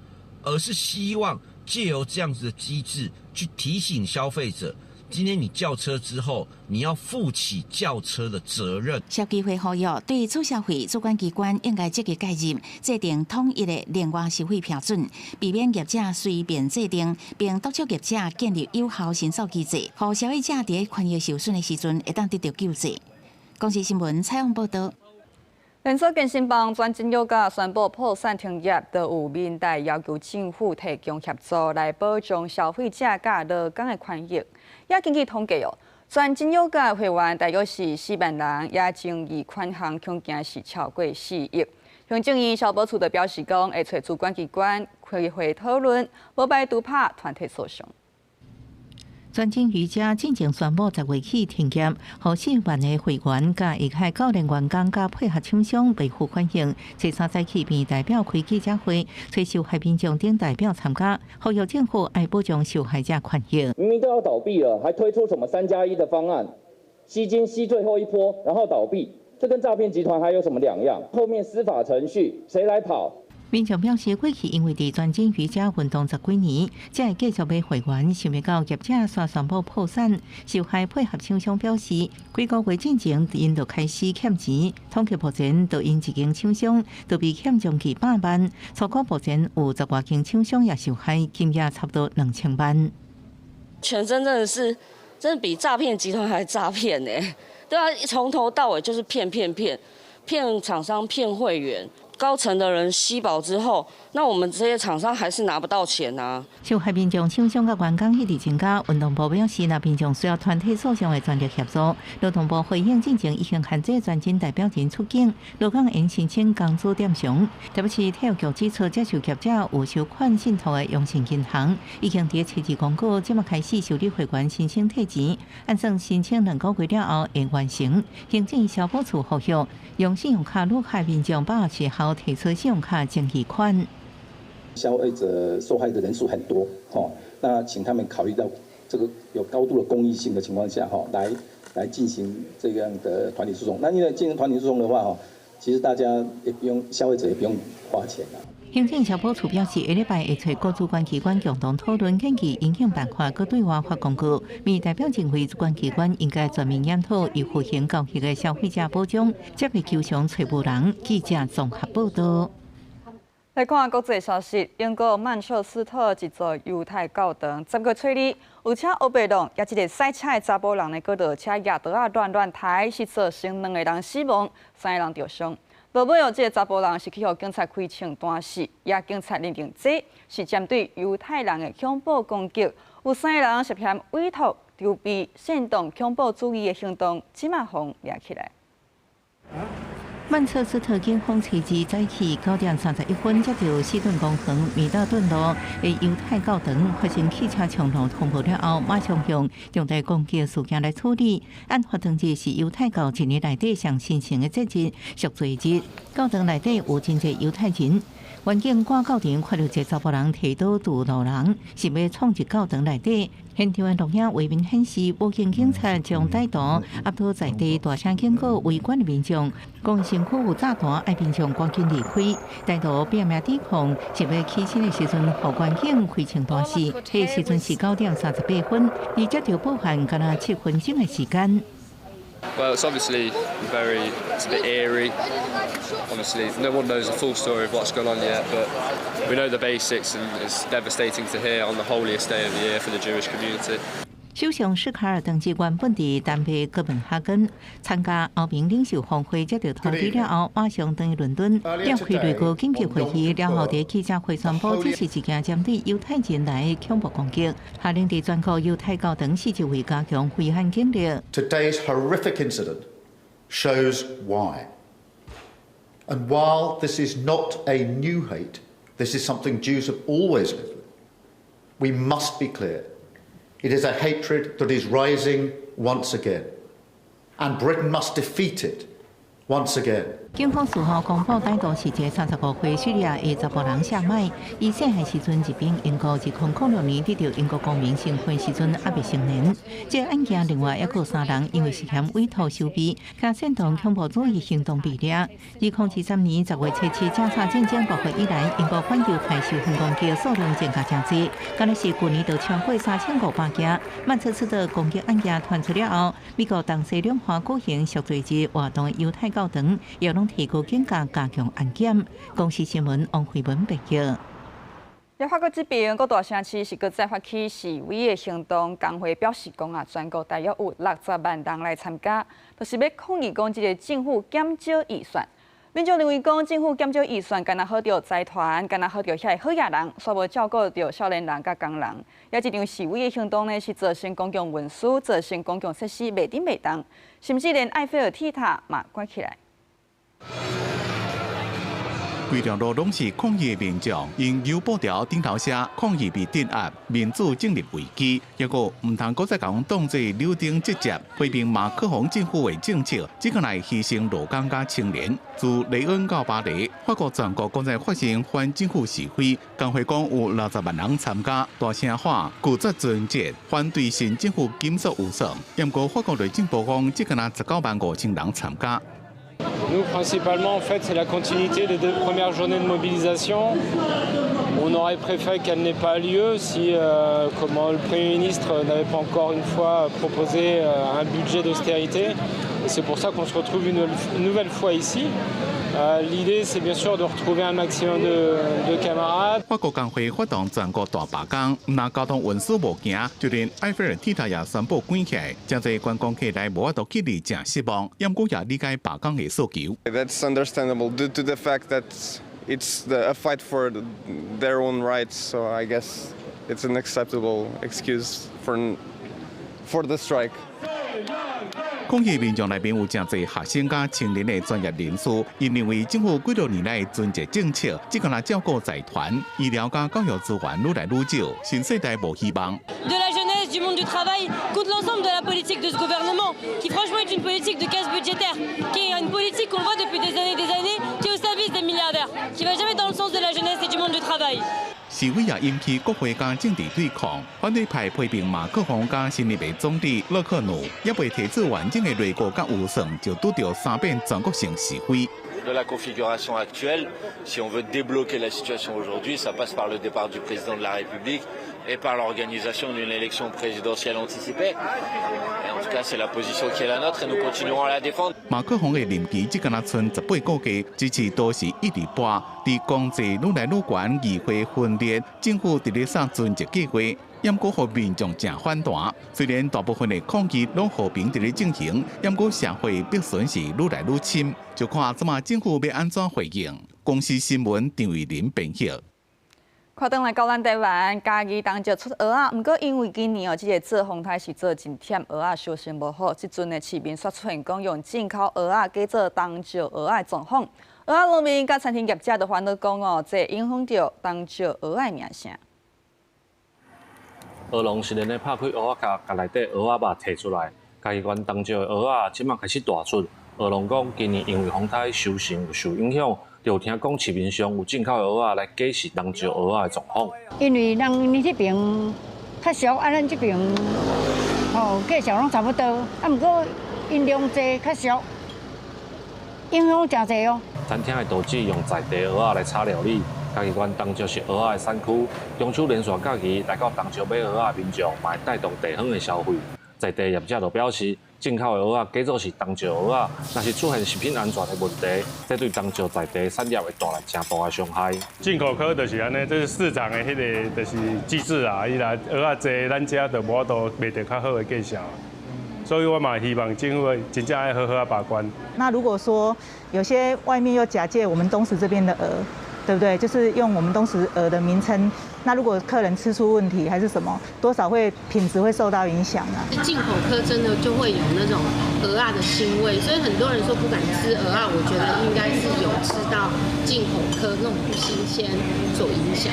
而是希望借由這樣子的機制去提醒消費者。今天你叫車之後，你要負起叫車的責任。消基會呼籲，對取消費主管機關應該積極介入，制定統一的另外收費標準，避免業者隨便制定，並督促業者建立有效申訴機制，予消費者佇權益受損的時陣會當得著救濟。公視新聞採訪報導。連鎖健身房全真瑜伽宣布破產停業，都有民代要求政府提供協助來保障消費者佮勞工的權益。也根據統計哦，全真瑜伽會員大約是4萬人，也爭議款項恐驚是超過4億。行政院消保處就表示講，會揣主管機關開會討論，無排除拍團體訴訟。全真瑜伽進前宣布10月起停業，予4萬个會員佮一海教練員工佮配合廠商袂付款項。初三早起便代表開記者會，揣受害民眾等代表參加，呼籲政府愛保障受害者權益。明明都要倒閉了，還推出什麼3加1的方案，吸金吸最後一波，然後倒閉，這跟詐騙集團還有什麼兩樣？後面司法程序誰來跑？民眾表示，過去因為佇全真瑜伽運動十幾年，才會繼續買會員，想袂到業者煞宣布破產。受害配合廠商表示，幾個月進前𪜶就開始欠錢，統計目前就𪜶一間廠商就被欠將近100萬，初估目前有十外間廠商也受害，金額差不多2000萬。全真真的是，真的比詐騙集團還詐騙呢。對啊，從頭到尾就是騙騙騙，騙廠商騙會員。高層的人吸飽之後，那我們這些廠商還是拿不到錢啊。受害民眾廠商佮員工一直增加，運動部表示，若民眾需要團體訴訟的專業協助。勞動部回應進前已經限制全真代表人出境，勞工應申請工資點償。台北市體育局指出，接受業者有收款信託的榮信銀行，已經佇初二公告，這馬開始受理會員申請退錢，按算申請2個月了後會完成。行政消保處呼籲，用信用卡旅客民眾8月7號提出信用卡爭議款。消費者受害的人數很多，那請他們考慮到這個有高度的公益性的情況下，來進行這樣的團體訴訟。那因為進行團體訴訟的話，其實大家也不用，消費者也不用花錢啦。行政消保處表示，下禮拜會揣各主管機關共同討論研究影響辦法，閣對外發公告。民代表認為，主管機關應該全面檢討預付型交易的消費者保障，才袂求償揣無人。記者綜合報道。來看國際消息，英國曼徹斯特一座猶太教堂，10月初二，有車烏白弄，也一个駛車的查埔人呢，閣落車舉刀仔亂亂刣，是造成兩個人死亡，三个人著傷。落尾哦，這个查埔人是去予警察開槍彈死，也警察認定這是針對猶太人的恐怖攻擊，有三个人涉嫌委託籌備煽動恐怖主義的行動，這馬予掠起來。曼徹斯特警方初二早起9點31分，接到西頓公園米德頓路的猶太教堂發生汽車衝撞通報了後，馬上用重大攻擊事件來處理。案發當日是猶太教一年內底上神聖的節日——贖罪日。教堂內底有真濟猶太人。員警趕到場，看到一个查埔人提刀堵路人，想欲衝入教堂內底。現場的錄影畫面顯示，武警警察將歹徒壓倒在地，大聲警告圍觀的民眾，講身軀有炸彈，愛民眾趕緊離開。歹徒拼命抵抗，想欲起身的時陣，予員警開槍彈死。彼時陣是9點38分，離接到報案敢若7分鐘的時間。 Well, it's obviously very, it's a bit eerie. Obviously, no one knows the full story of what's gone on yet, but we know the basics, and it's devastating to hear on the holiest day of the year for the Jewish community. 首相史卡爾當日原本佇丹麥哥本哈根參加歐盟領袖峰會，接到通知了後，馬上轉去倫敦，召開內閣緊急會議。了後，佇記者會宣布，這是一件針對猶太人來的恐怖攻擊，下令佇全國猶太教堂四周圍加強維安警力。 Today's horrific incident shows why. And while this is not a new hate, this is something Jews have always lived with. We must be clear. It is a hatred that is rising once again, and Britain must defeat it once again. 警方事後公布，歹徒是一个35歲敘利亞的查埔人夏麥。伊細漢時陣入境英國，2006年得到英國公民身份時陣猶未成年。這個案件另外猶閣有三人因為涉嫌委託收備，佮煽動恐怖主義行動被掠。2023年10月7日，加沙戰爭爆發以來，英國反猶太仇恨攻擊數量增加誠濟，敢若是舊年就超過3500件。曼徹斯特攻擊案件傳出了後，美國東西兩岸舉行贖罪日活動的猶太教堂，也攏提高警覺，加強安檢。公視新聞王慧文報道。佇法國這邊，各大城市是閣再發起示威的行動。工會表示講啊，全國大約有60萬人來參加，就是欲抗議講這个政府減少預算。民眾認為講政府減少預算，干焦好著財團，干焦好著遐个好額人，煞無照顧著少年人佮工人。也這場示威的行動呢，是造成公共運輸、造成公共設施袂振袂動，甚至連埃菲爾鐵塔嘛關起來。規條路攏是抗議的民眾，用油布條頂頭寫抗議被鎮壓，民主進入危機。抑閣毋通閣再共當做柳丁直接批評馬克宏政府的政策，只可來犧牲勞工佮青年。自雷恩到巴黎，法國全國閣再發生反政府示威，工會講有60萬人參加，大聲喊拒絕春節，反對新政府緊縮預算。毋過法國內政部講，只敢若19萬5千人參加。 Nous, principalement, en fait, c'est la continuité des deux premières journées de mobilisation. On aurait préféré qu'elle n'ait pas lieu si comment, le Premier ministre n'avait pas encore une fois proposé un budget d'austérité. Et c'est pour ça qu'on se retrouve une nouvelle fois ici. L'idée, c'est bien sûr de retrouver un maximum de camarades. 法國工會發動全國大罷工，毋但交通運輸無行，就連埃菲爾鐵塔也宣布關起來，誠濟觀光客來無法度去哩，誠失望。毋過也理解罷工的訴求。 That's understandable due to the fact that it's a fight for their own rights. So I guess it's an acceptable excuse for the strike. 抗議民眾內面有誠濟學生佮青年的專業人士，𪜶認為政府幾多年來春節政策，只敢若照顧財團、醫療佮教育資源愈來愈少，新世代無希望。 De la jeunesse, du monde du travail, contre l'ensemble de la politique de ce gouvernement, qui franchement est une politique de casse budgétaire, qui est une politique qu'on voit depuis des années et des années, qui est au service des milliardaires, qui va jamais dans le sens de la jeunesse et du monde du travail. 示威也引起國會佮政治對抗，反對派批評馬克宏佮新任的總理勒克努，猶未提出完整的內閣佮預算，就拄著三遍全國性示威。 De la configuration actuelle, si on veut débloquer la situation aujourd'hui, ça passe par le départ du président de la République et par l'organisation d'une élection présidentielle anticipée. Et en tout cas, c'est la position qui est la nôtre et nous continuerons à la défendre. 馬克宏的任期只敢若賰18個月，支持度是一直跋，佇經濟愈來愈懸，議會分裂，政府佇咧殺春節計劃，毋過予民眾誠反彈。雖然大部分的抗議攏和平佇咧進行，毋過社會逼損是愈來愈深，就看這馬政府欲按怎回應。公視新聞張偉林編譯。看轉來到咱台灣，嘉義東石出蚵仔，毋過因為今年哦，這个做風颱是做真忝，蚵仔收成無好，這陣的市民煞出現講用進口蚵仔假做東石蚵仔的狀況，蚵仔農民佮餐廳業者都煩惱講哦，這影響著東石蚵仔的名聲。蚵農是連咧拍開蚵仔殼，共內底蚵仔肉提出來。嘉義縣東石的蚵仔這馬開始大出。蚵農講，今年因為風颱收成有受影響，就聽講市面上有進口的蚵仔來假示東石蚵仔的狀況。因為人𪜶這爿較俗，啊，咱這爿吼價錢攏差不多，啊，毋過𪜶量濟較俗，影響誠濟哦。餐廳的廚師用在地蚵仔來炒料理。嘉義縣東石是蚵仔的產區，中秋連續假期來到東石買蚵仔的民眾，嘛會帶動地方的消費。在地業者就表示，進口的蚵仔假做是東石蚵仔，若是出現食品安全的問題，這對東石在地產業會帶來誠大的傷害。進口科就是按呢，這是市場的彼个就是機制啊，伊若蚵仔濟，咱遮就無法度賣著較好的價錢。所以我嘛希望政府真正愛好好仔把關。那如果說有些外面又假借我們東石這邊的蚵，對不對？就是用我們東石蚵的名稱，那如果客人吃出問題還是什麼，多少會品質會受到影響啊。進口蚵真的就會有那種蚵仔的腥味，所以很多人說不敢吃蚵仔，我覺得應該是有吃到進口蚵那種不新鮮所影響。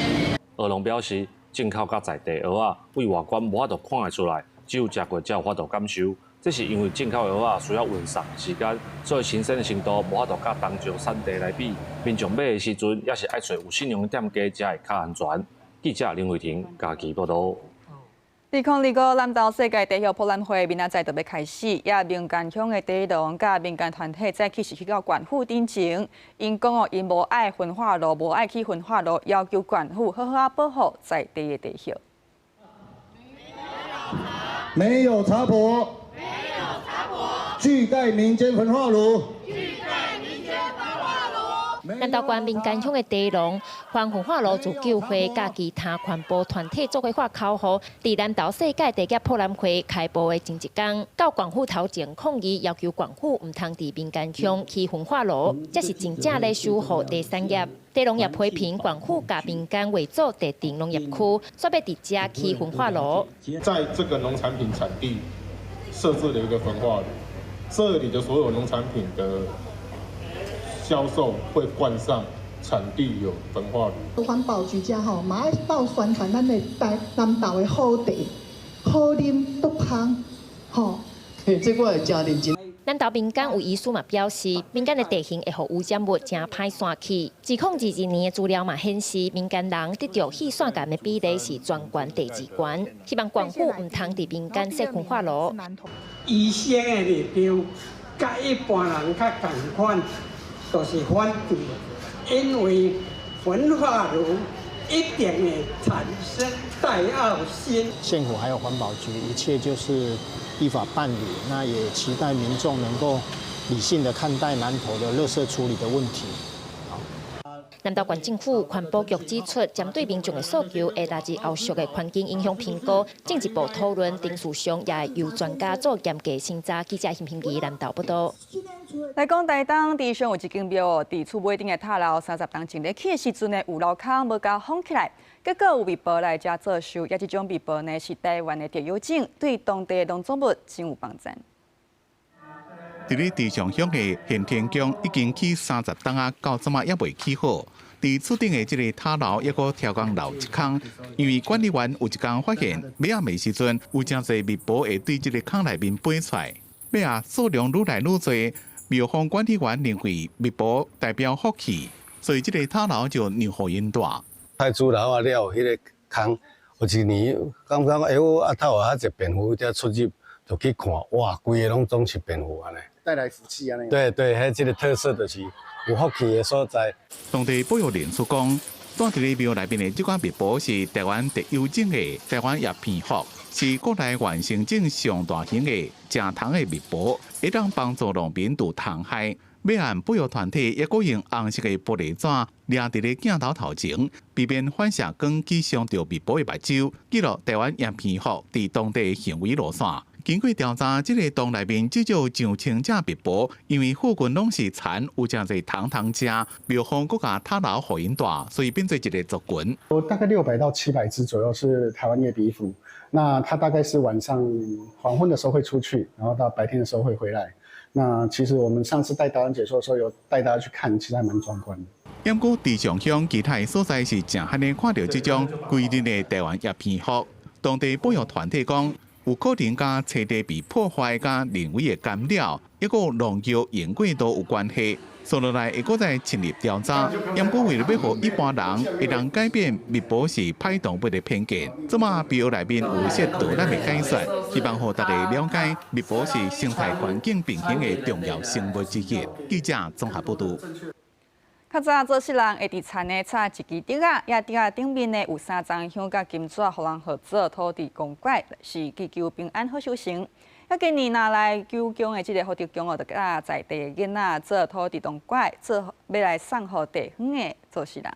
蚵農表示，進口佮在地蚵仔對外觀無法度看會出來，只有食過才有法度感受。這是因為進口的蚵仔需要運送的時間，所以新鮮的程度無法度佮東石產地來比。民眾買的時陣，也是愛揣有信用的店家才會較安全。記者林慧婷嘉義報導。2025南投世界茶葉博覽會明仔載就欲開始，也民間鄉的茶農佮民間團體早起是去到縣府頂前，𪜶講哦，𪜶無愛焚化爐，無愛去焚化爐，要求縣府好好仔保護在地的茶葉。沒有茶婆，沒有茶婆，拒蓋民間焚化爐。南投縣民間鄉的茶農、反焚化爐自救會佮其他環保團體做伙發口號，佇南投世界茶葉博覽會開幕的前一工，到縣府頭前抗議，要求縣府毋通佇民間鄉起焚化爐，這是真正咧守護茶產業。茶農也批評縣府共民間劃做特定農業區，煞欲佇遮起焚化爐。在這個農產品產地設置了一個焚化爐，這裡的所有農產品的銷售會冠上產地有焚化爐。環保局遮吼，嘛愛鬥宣傳咱的台南投的好茶，好啉足香，吼。嘿，這我會誠認真。南投民間有醫師嘛表示，民間的地形會予污染物誠歹散去。2022年的資料嘛顯示，民間人得著肺腺癌的比例是全國第二懸。希望縣府毋通佇民間設焚化爐。醫生的立場，佮一般人較仝款。就是反對，因為焚化爐一定會產生戴奧辛。縣府還有環保局，一切就是依法辦理。那也期待民眾能夠理性的看待南投的垃圾處理的問題。南投縣政府環保局指出，針對民眾的訴求，會納入後續的環境影響評估，進一步討論，程序上也會由專家做嚴格審查。記者陳平儀南投報導。來講台東，池上有一間廟哦，佇厝尾頂的塔樓，30冬前咧起的時陣呢，有鏤空無共封起來，結果有蜜婆來遮做壽，也這種蜜婆呢是台灣的特有種，對當地的農作物真有幫助。佇咧池上鄉的玄天宮已經起30冬啊，到這馬猶未起好。佇厝頂的這个塔樓猶閣超工留一空，因為管理員有一工發現，尾仔暝時陣有誠濟蜜婆會對這个空內面飛出來，尾仔數量愈來愈濟。廟方管理員認為蜜婆代表福氣，所以這个塔樓就讓予𪜶蹛。太主樓啊了，彼个空有一年感覺欸，我阿頭有遐濟蝙蝠佇出入，就去看，哇，規个攏總是蝙蝠按呢。帶來福氣按呢。對對，彼這个特色就是有福氣的所在。當地保育人士講，蹛佇咧廟內面的這款蜜婆是台灣特有種的台灣葉蝙蝠，是國內原生種上大型的食蟲的蜜婆，會當幫助農民除蟲害。尾暗保育團體猶閣用紅色的玻璃紙掠佇咧鏡頭頭前，避免反射光去傷著蜜婆的目睭，記錄台灣葉蝙蝠佇當地的行為路線。經過調查，這个洞內面至少上千隻蜜婆，因為附近攏是田，有誠濟蟲通食，蜜蜂閣共塔樓予𪜶蹛，所以變做一个族群。大概600到700隻左右是台灣葉鼻蝠，那它大概是晚上黃昏的時候會出去，然後到白天的時候會回來。那其實我們上次帶導覽解說的時候，有帶大家去看，其實還蠻壯觀的。毋過，佇上鄉其他所在是誠罕看著這種規日的台灣葉蝙蝠。當地保育團體講，有可能佮棲地被破壞、佮人為的干擾，抑閣農藥用過度有關係。紲落來會閣再深入調查。毋過為著欲予一般人會當改變蜜婆是歹動物的偏見，這馬廟內面有設導覽的解說，希望予大家了解蜜婆是生態環境平衡的重要生物之一。記者綜合報導。較早做世人會佇田內插一支竹仔，遐竹仔頂面呢有三層香佮金紙，予人號做土地公粿，是祈求平安好收成。啊，今年若來九宮的這个福德宮哦，就佮在地的囡仔做土地公粿，做欲來送予地方的做事人。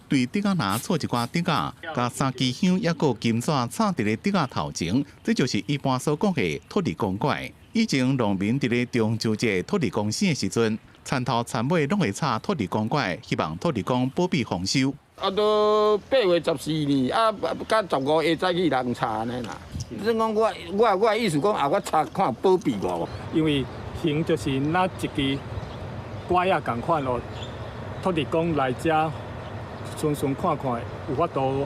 對竹仔籃插一寡竹仔，共三支香，抑閣金紙插佇咧竹仔頭前，這就是一般所講的土地公粿。以前農民佇咧中秋節土地公生的時陣，田頭田尾攏會插土地公粿，希望土地公保庇豐收。啊，都8月14呢，啊，佮15下早起人插按呢啦。算講我的意思講啊，我插看保庇無。因為形就是若一支拐仔仝款哦，土地公來遮巡巡看看，有法度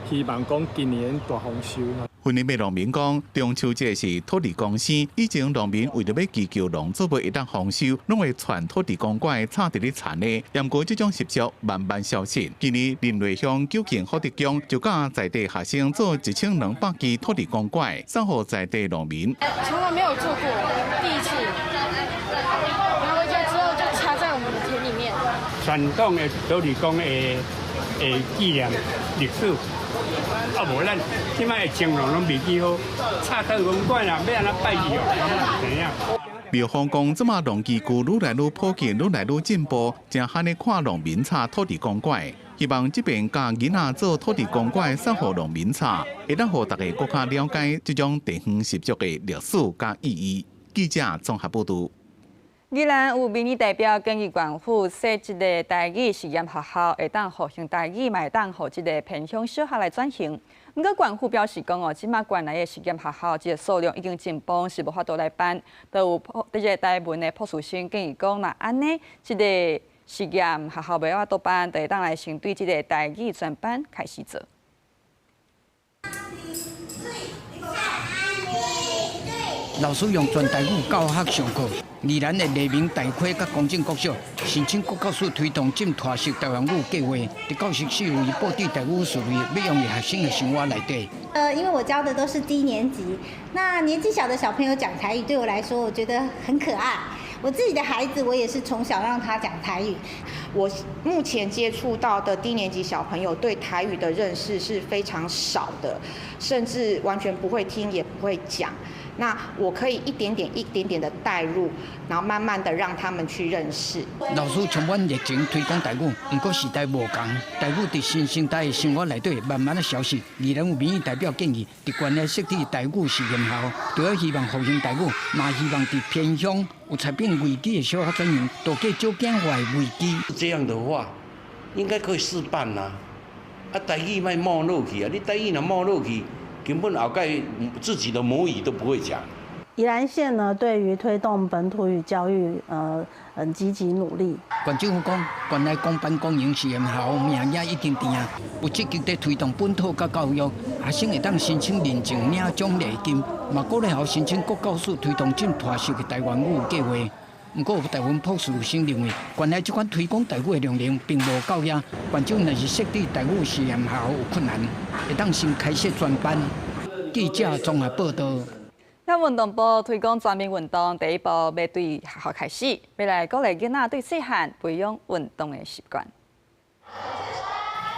希望講今年大豐收。雲林的農民講，中秋節是土地公生，以前農民為著欲祈求農作物會當豐收，攏會串土地公粿插佇咧田內。毋過這種習俗慢慢消失。今年林內鄉九慶福德宮就佮在地學生做1200支土地公粿，送予在地農民。從來沒有做過，第一次。拿回家之後就插在我們的田裡面。傳統的土地公的紀念歷史。啊，無咱這擺的情況攏袂記好，插土地公粿啦，欲按怎拜伊哦，毋知影。廟方講，這馬農機具愈來愈普及，愈來愈進步，誠罕咧看農民插土地公粿。希望這遍教囡仔做土地公粿，送予農民插，會當予大家閣較了解這種地方習俗的歷史佮意義。記者綜合報導。宜蘭有民意代表建議縣府設一个台語實驗學校，會當復興台語，嘛會當予這个偏鄉小學來轉型。毋過縣府表示講哦，這馬縣內的實驗學校這个數量已經真膨，是無法度來辦。都有這个台文的博士生建議講，若按呢，這个實驗學校袂法度辦，就會當來先對這个台語專班開始做。老師用全台語教學上課，宜蘭的黎明大溪佮公正國小申請國教署推動進特色台灣語計劃，佇教室四圍布置台語詞彙，欲用佇學生的生活內底。因為我教的都是低年級，那年紀小的小朋友講台語，對我來說，我覺得很可愛。我自己的孩子，我也是從小讓他講台語。我目前接觸到的低年級小朋友對台語的認識是非常少的，甚至完全不會聽，也不會講。那我可以一點點、一點點的帶入，然後慢慢的讓他們去認識。老師充滿熱情推廣台語，毋過時代無仝，台語佇新生代的生活內底慢慢的消失。宜蘭有民意代表建議，佇縣內設置台語實驗校，除了希望復興台語，嘛希望佇偏鄉有財變危機的小學轉型，渡過少子化的危機。這樣的話，應該可以試辦啦。啊，台語莫沒落去啊！你台語若沒落去，根本後蓋自己的母語都不會講。宜蘭縣呢，對於推動本土語教育，很積極努力。縣政府講，縣內公辦公營實驗校名額已經定，有積極地推動本土佮教育，學生會當申請認證領獎勵金，嘛鼓勵學校申請國教署推動進特色的台灣語計劃。毋過有台灣博士生認為，縣內這款推廣台語的量能並無夠遐，縣政若是設置台語實驗校有困難，會當先開設專班。記者綜合報導。那運動部推廣全民運動，第一步欲對學校開始，欲來鼓勵囡仔對細漢培養運動的習慣。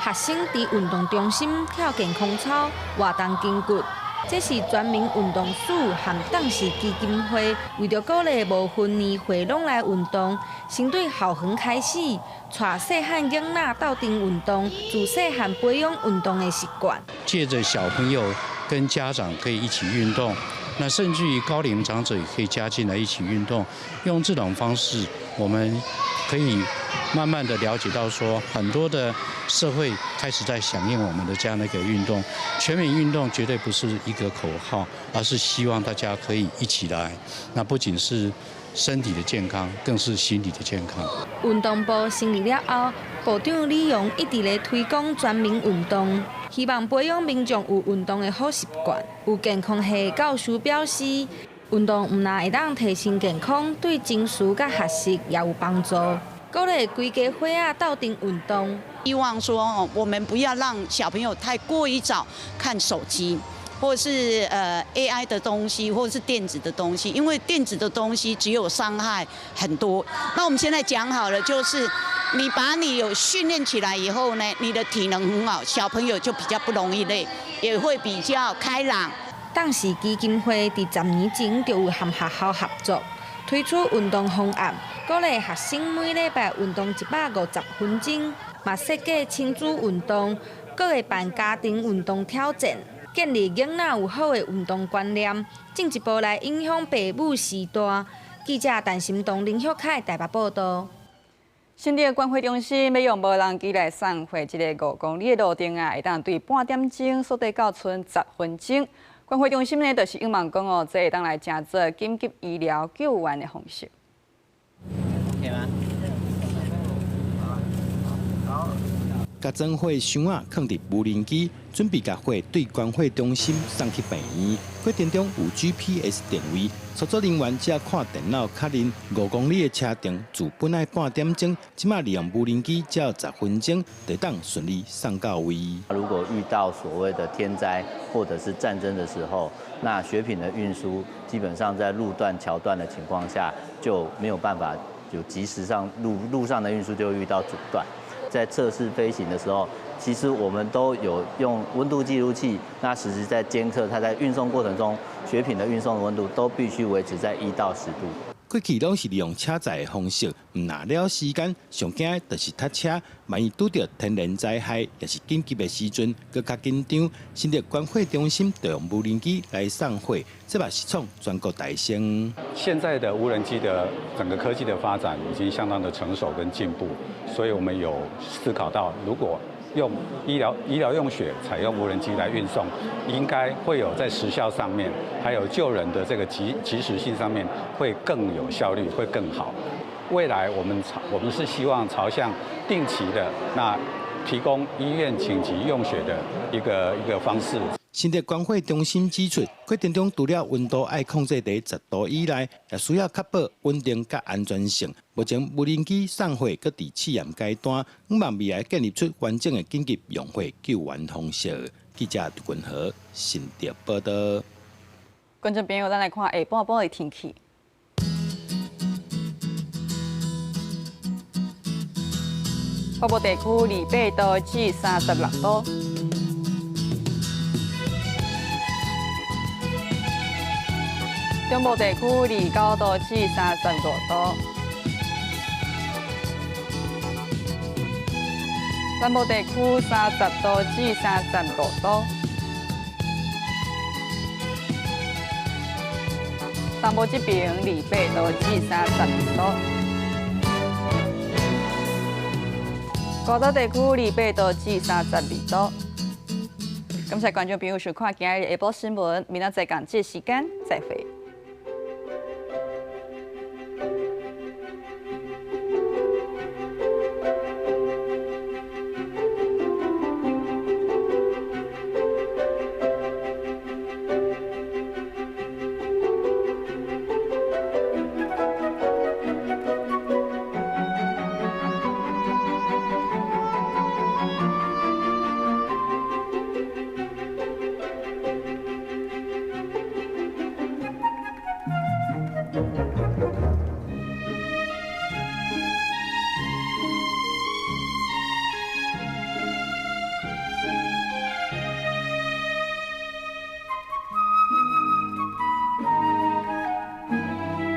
學生佇運動中心跳健康操，活動筋骨。這是全民運動署和董事基金會為著鼓勵無分年歲攏來運動，先對校園開始，帶細漢囡仔鬥陣運動，自細漢培養運動的習慣。借著小朋友跟家長可以一起運動，那甚至於高齡長者也可以加進來一起運動。用這種方式，我們可以慢慢的了解到，說很多的社會開始在響應我們的這樣的一個運動。全民運動絕對不是一個口號，而是希望大家可以一起來。那不僅是身體的健康，更是心理的健康。運動部成立了後，部長李榮一直咧推廣全民運動，希望培養民眾有運動的好習慣。有健康系教授表示，運動毋但會當提升健康，對情緒佮學習也有幫助。鼓勵規家伙仔鬥陣運動。希望說哦，我們不要讓小朋友太過於早看手機，或是AI 的東西，或者是電子的東西，因為電子的東西只有傷害很多。那我們現在講好了，就是你把你有訓練起來以後呢，你的體能很好，小朋友就比較不容易累，也會比較開朗。當時基金會佇10年前就有和學校合作，推出運動方案，鼓勵學生每禮拜運動150分鐘，嘛設計親子運動，閣會辦家庭運動挑戰。建立囡仔有好的運動觀念，進一步來影響爸母時代。記者陳心東、林旭凱台北報道。新竹關懷中心欲用無人機來送貨，這个5公里的路程啊，會當對半點鐘縮短到賰10分鐘。關懷中心呢，就是向望講哦，這會當來成做緊急醫療救援的方式。 OK 嗎？共裝貨箱仔囥佇無人機，準備共貨對關懷中心送去病院。過程中有 GPS 定位，操作人員只要看電腦確認5公里的車程，自本來半點鐘，這馬利用無人機只要10分鐘，就當順利送到位。如果遇到所謂的天災或者是戰爭的時候，那血品的運輸基本上在路斷橋斷的情況下就沒有辦法有及時上路上的運輸就會遇到阻斷。在測試飛行的時候，其實我們都有用溫度記錄器，那實時在監測它在運送過程中血品的運送的溫度都必須維持在1到10度。過去攏是利用車載的方式，毋但了時間，上驚的就是塞車。萬一拄著天然災害，抑是緊急的時陣，閣較緊張。新竹關懷中心就用無人機來送貨，這嘛是創全國大先。現在的無人機的整個科技的發展已經相當的成熟跟進步，所以我們有思考到，如果用醫療用血採用無人機來運送，應該會有在時效上面，還有救人的這個及時性上面會更有效率，會更好。未來我們是希望朝向定期的那提供醫院緊急用血的一個方式。新竹關懷中心指出，過程中除了溫度愛控制佇10度以內，也需要確保穩定佮安全性。目前無人機送貨閣佇試驗階段，向望未來建立出完整的緊急用血救援方式。記者杜君和新竹報道。觀眾朋友，咱來看下半晡的天氣。北部地區28度至36度。中部地區29度至35度，南部地區30度至35度，東部這邊28度至32度，高島地區28度至32度。感謝觀眾朋友收看今日的下晡新聞，明仔載仝這時間再會。